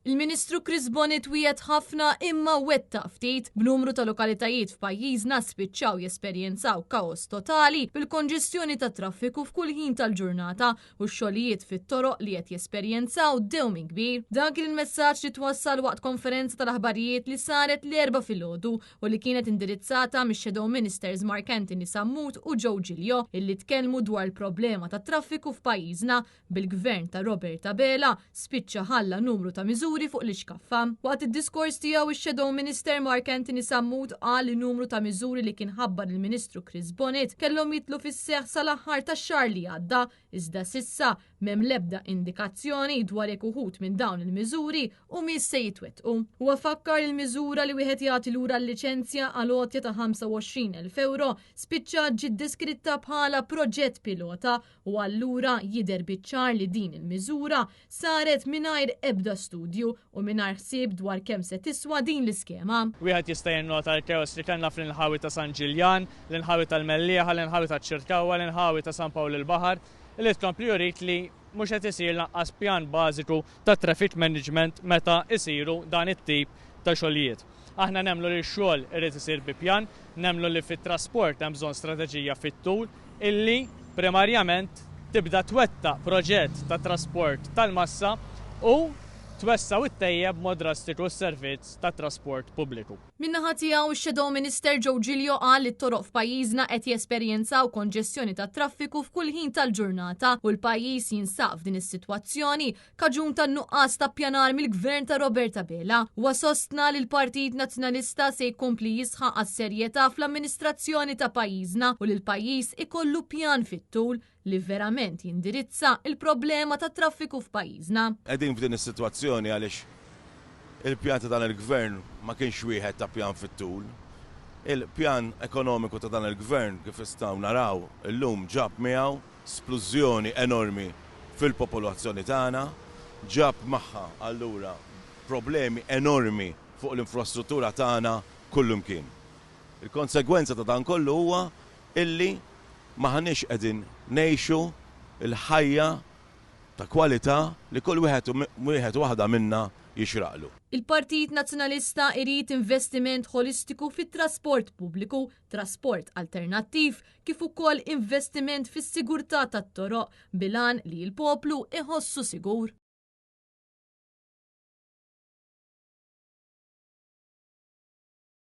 Il-Ministru Chris Bonett wiegħed ħafna imma wettaq ftit, b'numru ta' lokalitajiet f'pajjiżna spiċċaw jesperjenzaw kaos totali bil-konġestjoni tat-traffiku f'kull ħin tal-ġurnata u x-xogħlijiet fit-toroq li qed jesperjenzaw dewmien kbir. Dan kien il-messaġġ li twassal waqt konferenza tal-aħbarijiet li saret l-Erbgħa filgħodu u li kienet indirizzata mix-Shadow Ministers Mark Anthony Sammut u Joe Giglio illi tkellmu dwar il-problema tat-traffiku f'pajjiżna bil-Gvern ta' Robert Abela spiċċa ħalla numru ta' miżuri fuq l-ixkaffa. Waqt id-diskors tiegħu ix-Shadow Minister Mark Anthony Sammut qal li numru ta' miżuri li kien ħabbar il-Ministru Chris Bonett kellhom jidħlu fis-seħħ sal-aħħar tax-xahar li għadda iżda s'issa m'hemm l-ebda indikazzjoni dwar jekk uħud minn dawn il-miżuri humiex se jitwettqu. Huwa fakkar li l-miżura li wieħed jagħti lura l-liċenzja għal għotja ta' 25,000 ewro spiċċat ġiet deskritta bħala proġett pilota u allura jidher biċ-ċar li din il-miżura saret mingħajr ebda studju u mingħajr ħsieb dwar kemm se tiswa din l-iskema. Wieħed jista' jinnota l-keos li kellna fl-inħawi ta' San Ġiljan, l-inħawi tal-Mellieħa, l-inħawi taċ-Ċirkewwa, l-inħawi ta' San Pawl il-Baħar, li tkompli jurik li mhux qed isir lanqas pjan bażiku ta' traffic management meta jsiru dan it-tip ta' xogħlijiet. Aħna nemmnu li x-xogħol irid isir bi pjan, nemmnu li fit-trasport hemm bżonn strateġija fit-tul illi primarjament tibda twettaq proġett ta' trasport tal-massa u twessa' u ttejjeb b'mod drastiku s-servizz tat-trasport pubbliku. Min-naħa tiegħu, ix-Shadow Minister Joe Giglio qal li t-toroq f'pajjiżna qed jesperjenzaw konġestjoni tat-traffiku f'kull ħin tal-ġurnata u l-pajjiż jinsab f'din is-sitwazzjoni kaġun tan-nuqqas ta' ppjanar mill-Gvern ta' Robert Abela. Huwa sostna li l-Partit Nazzjonalista se jkompli jisħaq għas-serjetà fl-amministrazzjoni ta' pajjiżna u li l-pajjiż ikollu pjan fit-tul li verament jindirizza l-problema tat-traffiku f'pajjiżna. Qegħdin f'din is-sitwazzjoni għaliex il-pjan ta' dan il-Gvern ma kienx wieħed ta' pjan fit-tul. Il-pjan ekonomiku ta' dan il-Gvern kif nistgħu naraw illum ġab miegħu splużjoni enormi fil-popolazzjoni tagħna, ġab magħha allura problemi enormi fuq l-infrastruttura tagħna kullimkien. Il-konsegwenza ta' dan kollu huwa illi m'aħniex qegħdin ngħixu l-ħajja ta' kwalità li kull wieħed wieħed u waħda minna jixraqlu. Il-Partit Nazzjonalista irid investiment ħolistiku fit-trasport pubbliku, trasport alternattiv kif ukoll investiment fis-sigurtà tat-toroq bil-għan li l-poplu iħossu sigur.